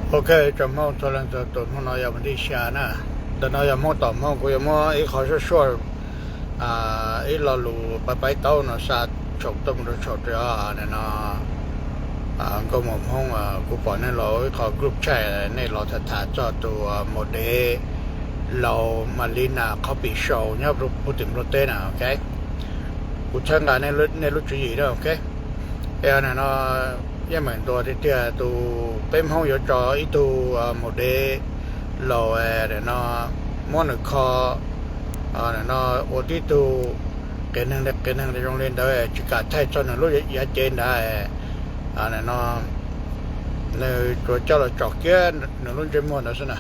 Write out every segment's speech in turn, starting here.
Ok, tsoom Hmoob txhua leej txhua tus, hnub no yog vas thib xya na. Ntawm no yog Hmoob tom Hmoob, kuv yuav muab ib qho suaj suaj, ib lo lus pab paib taub no xa tshau tuaj mus rau tshau rau no, nkauj muam Hmoob, kuv pom nej los ib qho group chat, nej los tham tham txog tus maum dev laus Malina Copy Show nyob puag tim Nplog teb na, ok. Kuv txhawb nqa nej lub tswv yim na, ok. Es no, yeej meem ntuas tiag tiag tus peb Hmoob yuav tso ib tug maum dev laus no, muab nws kho no ua tib tug qias neeg li qias neeg zoo li ntawd, tsis kam thaij txog nws lub yav cev ntawd no, nws tsuas coj los tsom kiag nws lub ntsej muag ntawd xwb na.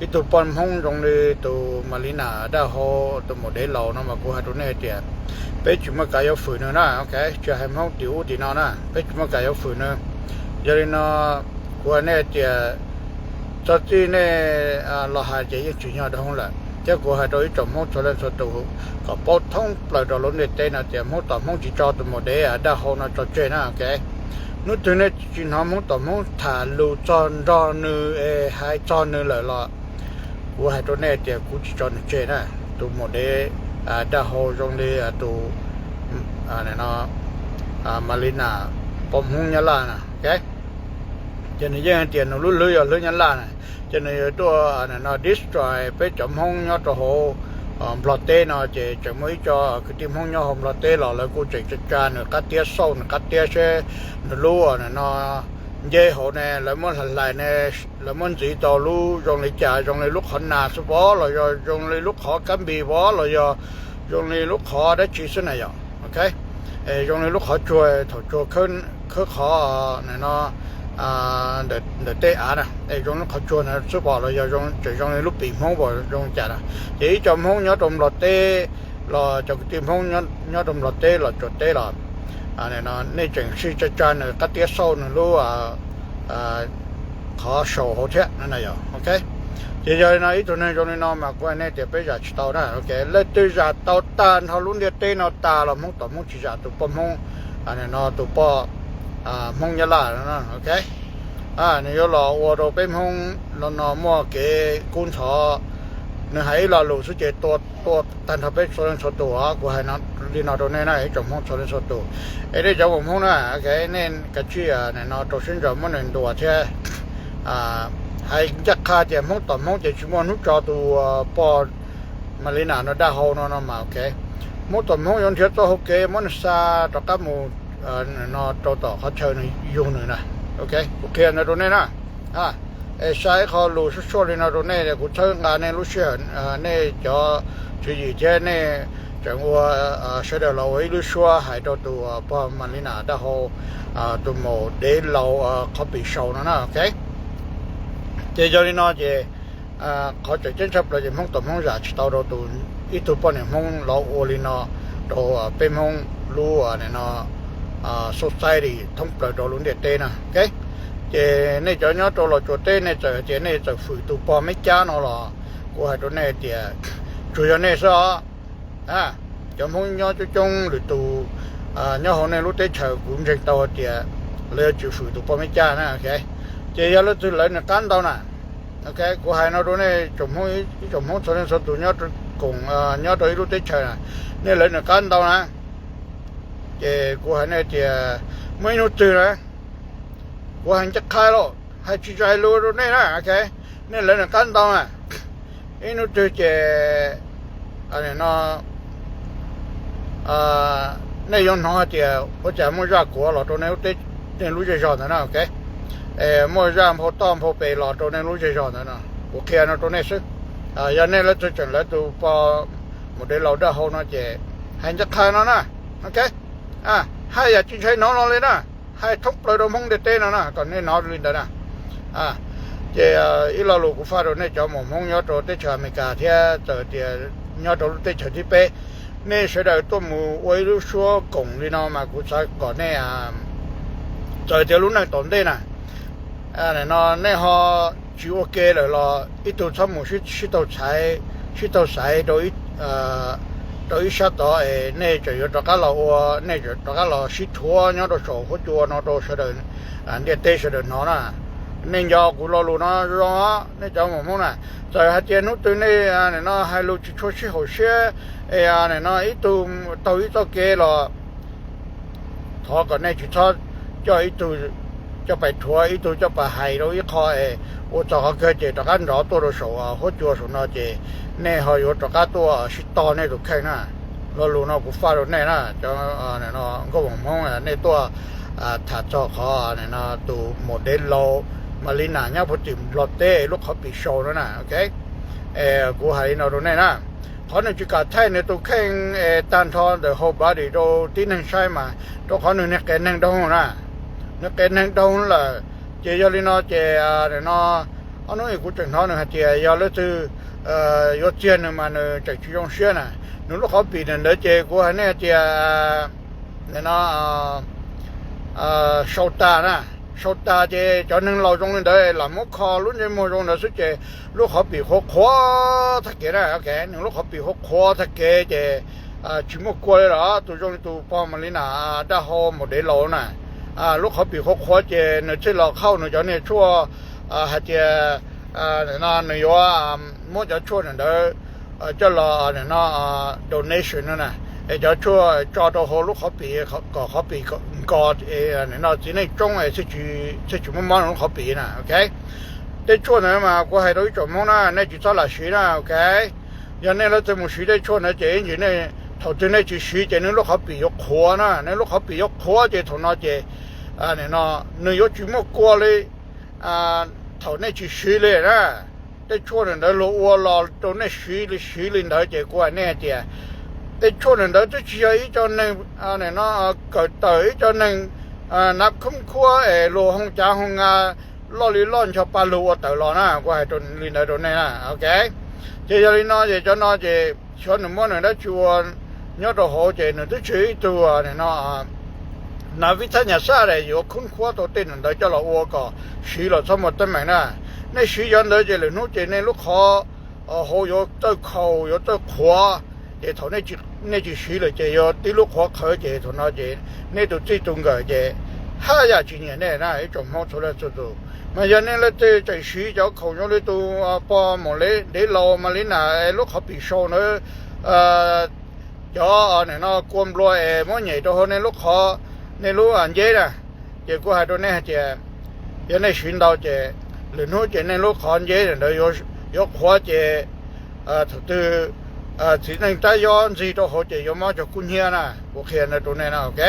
Ib tug poj Hmoob zoo li tus Malina Daj Hau, tus maum dev laus no mas kuv hais rau nej tias peb tsis muaj kas yuav fwm nws na, ok. Tsis hais Hmoob tim ub tim no na, peb tsis muaj kas yuav fwm nws. Yog li no, kuv hais nej tias txog txij nej los hais ces yeej tsis yog dhau lawm, thiab kuv hais rau ib tsoom Hmoob txhua leej txhua tus kom paub thoob plaws rau lub ntiaj teb no tias Hmoob tom Hmoob tsis tso tus maum dev Daj Hau no tso tseg na, ok. Hnub twg nej tsis hnov Hmoob tom Hmoob tham lus txog nrog nws es hais txog nws lawm los kuv hais rau nej tias kuv tsis tso nws tseg na. Tus maum dev Daj Hau zoo li tus Malina poj Hmoob Nyab Laj na, ok. Ces nws yeej hais tias nws lub hlwb yog hlwb Nyab Laj na, ces nws yuav tuaj no destroy peb cov Hmoob nyob rau hauv Nplog teb no, ces tseem muaj ib co kwv tij Hmoob nyob hauv Nplog teb los lawv kuj tseem tsa tsa nws qab tiab, xauj nws qab tiab seb nws lub no nceb hauv ne lawv muab hlais hlais ne, lawv muab ntxiv tau lub zoo li cas, zoo li lub qhov nas xwb pom los yog zoo li lub qhov kab npis pom los yog zoo li lub qhov dab tsi xwb na yom, ok. Zoo li lub qhov tsuag thaum tsuag khawb qhov no ntawm tej av na, es zoo lub qhov tsuag na xwb pom los yog tseem zoo li lub pim Hmoob pom zoo cas na. Ces ib co Hmoob nyob rau Nplog teb los cov kwv tij Hmoob nyob rau Nplog teb los Tsuas teb los nej tseem sij tsa tsa nws qab tiab xauj nws lub qhov saum hauv thiab no na yom, ok. Ces yog li no ib tug neeg zoo li no mas kuv hais nej tias peb zam tsis tau na, ok. Leej twg zam tau tag nrho lub ntiaj teb no tas los Hmoob tom Hmoob tsis zam tus poj Hmoob no, tus poj Hmoob Nyab Laj no, ok. Nws yuav los ua rau peb Hmoob los no muaj kev kub ntxhov. Nws hais ib lo lus xwb ces tua tag nrho peb txhua leej txhua tus os. Kuv hais li no rau nej na ib tsoom Hmoob txhua leej txhua tus, es nej cov muam Hmoob na, ok, nej kav tsij no rau siab ntso muab nws ntuas thiab. Hais ncaj qha tias Hmoob tom Hmoob ces tsis muaj hnub tso tus poj Malina no Daj Hau no no mas, ok. Hmoob tom Hmoob yuav nrhiav txoj hau kev muab nws xa rov qab mus no rau tom qhov chaw nws yug nws na, ok. Kuv qhia ntawd rau nej na. Es xa ib qho lus suaj suaj li no rau nej, kuv txhawb nqa nej lub sij hawm, nej cov tswv yim thiab nej tseem ua, sawv daws los ua ib lub suab hais rau tus pog Malina Daj Hau, tus maum dev laus Copy Show no na, ok. Ces yog li no ces qhov tseem ceeb tshaj plaws ces Hmoob tom Hmoob zam tsis tau rau tus, ib tug poj niam Hmoob los ua li no rau peb Hmoob lub no society thoob plaws rau lub ntiaj teb na, ok. Ces nej cov nyob rau Los Tsuas teb nej txawm tias nej txawm fwm tus pog Meb Cab no los kuv hais rau nej tias tsuas yog nej xwb os. Cov Hmoob nyob coob coob lwm tus nyob hauv nej lub teb chaws kuv ntseeg tau hais tias lawv yuav tsis fwm tus poj Meb Cab na, ok. Ces yog leej twg lawv nws qab ntau na, ok, kuv hais no rau nej tsoom Hmoob, ib tsoom Hmoob txhua leej txhua tus nyob koom nyob rau ib lub teb chaws na, nej lawv nws qab ntau na, ces kuv hais nej tias muaj ib hnub twg na, kuv hais ncaj qha los hais tsis zais lus rau nej na, ok. Nej lawv nws qab ntau na, ib hnub twg ces no nej yuav hnov hais tias ua cas muaj zaj kuav los rau nej lub zej zog ntawd na, ok. Muaj zaj nphau toj nphau pes los rau nej lub zej zog ntawd no, kuv qhia no rau nej xwb. Yog nej lawv txog tseem lawv tus pog maum dev laus Daj Hau no ces hais ncaj qha no na, ok. Hais yam tsis ntshai hnov no li na, hais thoob plaws rau Hmoob ntiaj teb no na kom nej hnov li ntawd na. Ces ib lo lus kuv faj rau nej cov muam Hmoob nyob rau teb chaws Amelikas thiab txawm tias nyob rau lub teb chaws thib peb, nej sawv daws tuaj mus ua ib lub suab koom li no mas kuv xav kom nej, txawm tias lub neej tom ntej na, no nej ho tsis ua ke lawm los ib tug txhob mus sib taug xaiv, sib taug xaiv rau ib sab tod es nej tseem yuav rov qab los ua, nej tseem rov qab los sib thuam nyob rau saum huab cua no rau sawv daws ntiaj teb sawv daws hnov na. Nej nco kuv lo lus no zoo, nej cov Hmoob na, txawm hais tias hnub twg nej no hais lus tsis tshua sib haum siab, es no ib tug taug ib txoj kev los thov kom nej tsis txhob coj ib tug coj pais rhuav, ib tug coj pais hais rau ib qho es ua txog qhov kawg ces rov qab nrov tuaj rau saum huab cua saum no ces nej ho yuav rov qab tuaj sib tog nej tus kheej na. Lo lus no kuv faj rau nej na, cov nkauj Hmoob, nej tuaj tham txog qhov tus maum dev laus Malina nyob puag tim Nplog teb lub qhov pim sau no na, ok. Kuv hais li no rau nej na, qhov nws tsis kam thaij nws tus kheej tag nrho ntawm whole body rau tib neeg saib mas rau qhov nws niag qias neeg doog na, nws qias neeg doog lawm. Ces yog li no ces no ob hnub kuv tseem hnov nws hais tias yog leej twg yuav txiag nws mas nws tseem tsis zoo siab na. Nws lub qhov pim ntawm ntawd ces kuv hais nej hais tias no sau tas na, sau tas ces cov neeg laus zoo li ntawd lam muab kho lub ntsej muag zoo ntawd xwb ces lub qhov pim qhuav qhuav tag kev na, ok, nws lub qhov pim qhuav qhuav tag kev ces tsis muaj kua li lawm. Tus zoo li tus pog Malina dab hau maum dev laus na, lub qhov pim qhuav qhuav ces nws thiaj los qhauj nws cov niag tshuaj hais tias nws yuav muab cov tshuaj ntawd coj los no donation no na, es cov tshuaj tso rau hauv lub qhov pim kom qhov pim nkos no txiv neej tsoob thiaj tsis muaj mob lub qhov pim na, ok. Tej tshuaj ntawd mas kuv hais rau ib tsoom Hmoob na, nej tsis txhob lam siv na, ok. Yog nej leej twg mus siv tej tshuaj ntawd ces ib ntsis nej, thaum twg nej tsis siv ces nej lub qhov pim yuav qhuav na, nej lub qhov pim yuav qhuav ces thaum no ces no nws yuav tsis muaj kua li thaum nej tsis siv li na. Tej tshuaj ntawd luag ua los rau nej siv li siv li ntawd ces kuv hais nej hais tias tej tshuaj ntawd twb tsis yog ib co neeg no kawm tawm, ib co neeg nav khoob khuab es luag hoo cav hoo ngas loj li loj ncho pa lug ua tawm los na, kuv hais li ntawd rau nej na, ok. Ces yog li no ces cov no ces xyov nws muab nws dab tsi ua nyob rau hauv ces nws twb tsis yog ib tug no nav vib thab nyas xaj es yuav khoob khuab tau tej ntawd coj los ua kom siv los txhob muaj teeb meem na. Nej siv cov ntawd ces lwm hnub ces nej lub qhov hauv yuav txawj khaus yuav txawj qhuav, ces thaum nej tsis siv lawm ces yuav tib lub qhuav qhawv ces thaum no ces nej tus txij tus nkawm ces haj yam tsis nyiam nej na ib tsoom Hmoob txhua leej txhua tus. Mas yog nej leej twg tseem siv cov khoom zoo li tus pog maum dev laus Malina lub qhov pim sau ntawd, cov no kua nplua es muab nyem rau hauv nej lub qhov, nej lub nceb na, ces kuv hais rau nej hais tias yog nej siv ntau ces lwm hnub ces nej lub qhov nceb ntawd yuav qhuav ces thaum twg txiv neej rab yob ntxig rau hauv ces yuav mob cov kub hnyiab na, kuv qhia ntawd rau nej na, ok.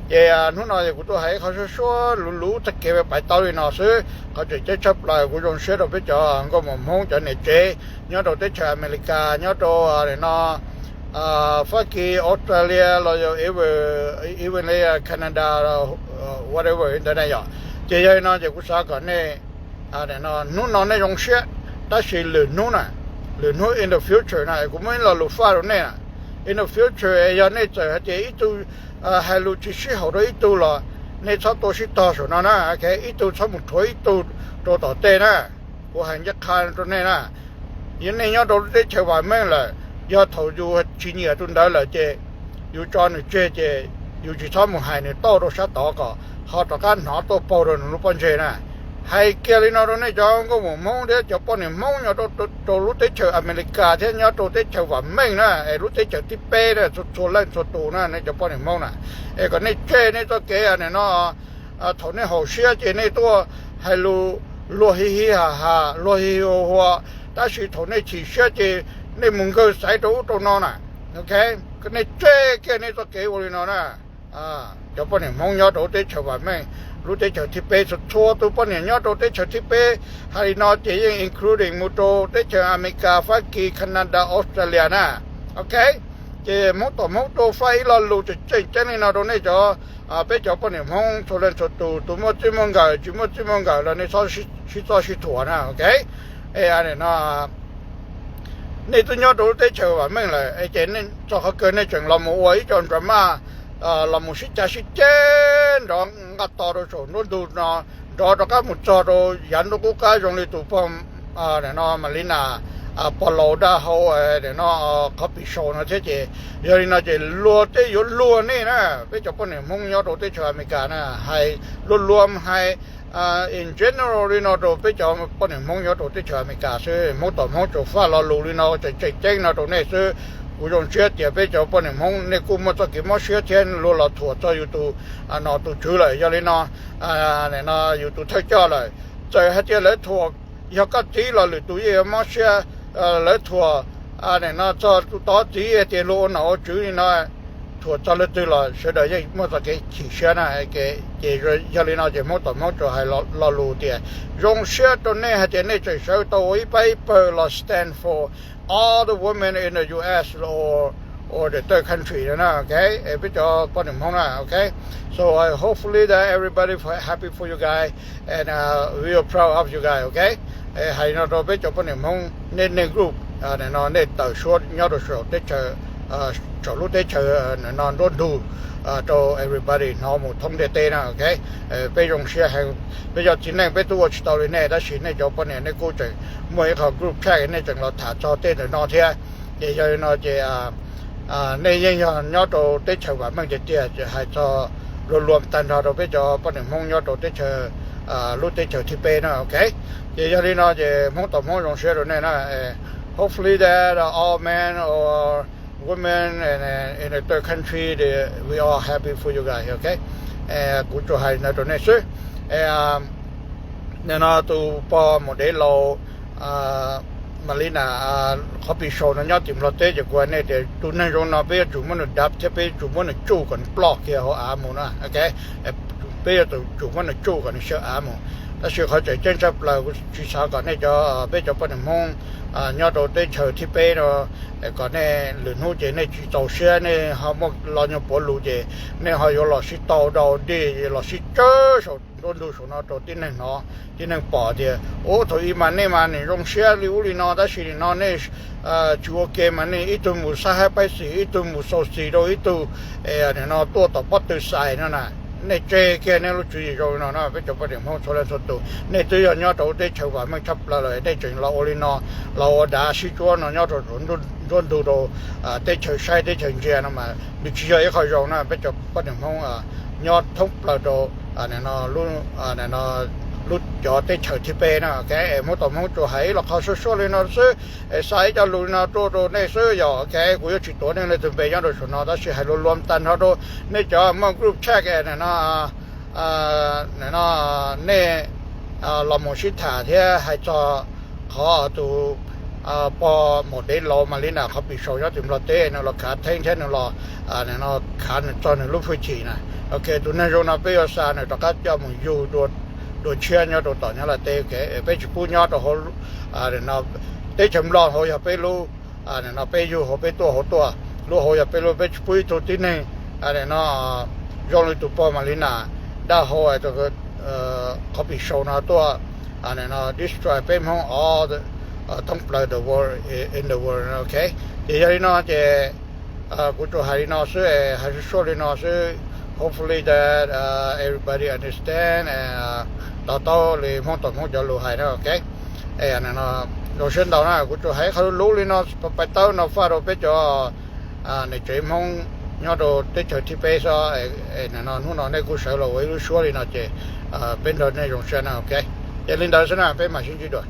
Ces hnub no ces kuv tuaj hais ib qho suab suab luv luv tag kev pais tau li no xwb. Qhov tseem ceeb tshaj plaws kuv zoo siab rau peb cov nkauj muam Hmoob cov niam tsev nyob rau teb chaws Amelikas, nyob rau no Fab Kis, Australia los yog even li Canada, whatever ntawd na yom. Ces yog li no ces kuv xav kom nej hnub no nej zoo siab, tab sis lwm hnub na, lwm hnub in the future na kuv muaj ib lo lus faj rau nej na. In the future yog nej txawm hais tias ib tug hais lus tsis sib haum rau ib tug los nej txhob tuaj sib tog saum no na, ib tug txhob mus rhuav ib tug rau tom tej na. Kuv hais ncaj qha rau nej na, yog nej nyob rau lub teb chaws vam meej lawm, yog thaum yus tsis nyiam tus ntawd lawm ces yus tso nws tseg ces yus tsis txhob mus hais nws tauj rau sab tod kom ho rov qab hnov tuaj paug rau nws lub pob ntseg na. Hais kiag li no rau nej cov nkauj muam Hmoob thiab cov poj niam Hmoob nyob rau lub teb chaws Amelikas thiab nyob rau teb chaws vam meej na, es lub teb chaws thib peb na, txhua leej txhua tus na nej cov poj niam Hmoob na, es kom nej tseg nej txoj kev no. Thaum nej haum siab ces nej tuaj hais lus luag hi hi ha ha, luag hi hi hua hua, tab sis thaum nej chim siab ces nej mus nkawg xaiv rau ub rau no na. Ok, nej tseg kiag nej txoj kev ua li no na. Cov poj niam Hmoob nyob rau lub teb chaws vam meej, lub teb chaws thib peb, txhua txhua tus poj niam nyob rau teb chaws thib peb, hais li no ces yeej including mus rau teb chaws Amelikas, Fab Kis, Canada, Australia na. Ok, ces Hmoob tom Hmoob tuaj faj ib lo lus tseem tseem ceeb li no rau nej cov, peb cov poj niam Hmoob txhua leej txhua tus, tus muaj txij muaj nkawm, tsis muaj txij muaj nkawm los nej txhob sib txob sib thuam na, ok. No nej twb nyob rau lub teb chaws vam meej lawm es ces txog qhov kawg nej tseem los mus ua ib co drama, los mus sib cav sib ceg nrov nqaj to rau saum nruab ntug no, nrov rov qab mus txog rau yav ntuj qub qab zoo li tus pog no Malina pog laus dab hau no qhov pim sau no thiab ces yog li no ces luag tej yuav luag nej na, peb cov poj niam Hmoob nyob rau teb chaws Amelikas na, hais luag luag hais in general li no rau peb cov poj niam Hmoob nyob rau teb chaws Amelikas xwb, Hmoob tom Hmoob tsuas faj lo lus li no tseem tseem ceeb no rau nej xwb. Kuv zoo siab tias peb cov poj niam Hmoob nej kuj muaj txoj kev mob siab thiab luag los thuam txog yus tus nom tus tswv lawm. Yog li no, no yus tus thawj coj lawm, txawm hais tias lawv thuam yog koj txiv los lwm tus yeej yuav mob siab. Lawv thuam no txog tus tod txiv tias luag ua nom ua tswv li no, thuam txog leej twg los sawv daws yeej muaj txoj kev chim siab na. Ces yog li no ces Hmoob tom Hmoob tsuas hais lo lus tias zoo siab rau nej hais tias nej tseem sawv tau ua ib pab ib pawg los stand for all the women in the U S or or the third country no, ok, peb cov poj niam Hmoob na, ok. So hopefully that everybody happy for you guys and we are proud of you guys, ok. Hais no rau peb cov poj niam Hmoob, nej nej group no nej tawm suab nyob rau saum teb chaws, saum lub teb chaws no nruab ntug rau everybody hnov mus thoob ntiaj teb na, ok. Peb zoo siab heev, peb cov txiv neej peb twb ua tsis tau li nej tab sis nej cov poj niam nej kuj tseem muaj ib qho group chat nej tseem los tham txog tej ntawm no thiab. Ces yog li no ces nej yeej yog nyob rau teb chaws vam meej tiag tiag, ces hais txog luag luam tag nrho rau peb cov poj niam Hmoob nyob rau teb chaws, lub teb chaws thib peb na, ok. Ces yog li no ces Hmoob tom Hmoob zoo siab rau nej na. Hopefully that all men or women in the third country, we all happy for you guys, ok. Kuv tsuas hais ntawd rau nej xwb. Nim no tus pog maum dev laus Malina qhov pis sau no nyob tim Nplog teb ces kuv hais nej tias tus neeg zoo no peb yuav tsum muab nws dab thiab peb yuav tsum muab nws tsuj kom nws ploj kiag hauv av mus na, ok. Peb yuav tsum muab nws tsuj kom nws sawv av mus. Tab sis qhov tseem ceeb tshaj plaws kuv tsis xav kom nej cov, peb cov poj niam Hmoob nyob rau teb chaws thib peb no, kom nej lwm hnub ces nej tsis txaus siab nej ho muaj lo nyuag puav lus ces nej ho yuav los sib tau rau dej los sib tsawb saum nruab ntug saum no rau tib neeg hnov tib neeg pom tias ub thaum ub mas nej mas nim zoo siab li ub li no tab sis nim no nej tsis ua ke mas nej ib tug mus xab haib paib xis ib tug mus xau xis rau ib tug, nim no tuaj tom pob tw xais no na. Nej tseg kiag nej lub tswv yim zoo li no no peb cov poj niam Hmoob txhua leej txhua tus, nej twb yog nyob rau teb chaws vam meej tshaj plaws lawm nej tseem los ua li no, los ua dav sib tsuab no nyob rau nruab ntug rau teb chaws saib teb chaws ntsia no mas nws tsis yog ib qho zoo na peb cov poj niam Hmoob nyob thoob plaws rau lub cov teb chaws thib peb na, ok. Hmoob tom Hmoob tsuas hais ib los qhov suab suab li no xwb, es xa ib co lus li no tuaj rau nej xwb yog, ok. Kuv yuav tsis tuav nej leej twg npe nyob rau saum no tab sis hais luag luam tag nrho rau nej cov muaj group chat no, no nej los mus sib tham thiab hais txog qhov tus pog maum dev laus Malina qhov pis sau nyob tim Nplog teb nws los khav theeb thiab nws los khav nws txog nws lub hwj chim na, ok. Tus neeg zoo no peb yuav xa nws rov qab coj mus yug dua tshiab nyob rau tom Nyab Laj teb, ok. Peb tsis pub nyob rau hauv teb chaws Nplog hauv yog peb lub, no peb yug hauv peb tuaj hauv tuaj, lub hauv yog peb lub, peb tsis pub ib tug tib neeg no zoo li tus pog Malina dab hau qhov pis sau no tuaj no destroy peb Hmoob thoob plaws the world, in the world, ok. Ces yog li no ces kuv tsuas hais li no xwb, hais suab suab li no xwb. Hopefully that everybody understand, to taub li Hmoob tom Hmoob cov lus hais na, ok. Zoo siab ntau na, kuv tsuas hais qhov lub lub li no pais tawb no faj rau peb cov niam tsev Hmoob nyob rau teb chaws thib peb xwb. No hnub no nej kuj sawv los ua ib lub suab li no ces peb nrog nej zoo siab na, ok. Ces li ntawd xwb na, peb mam sib ntsib dua.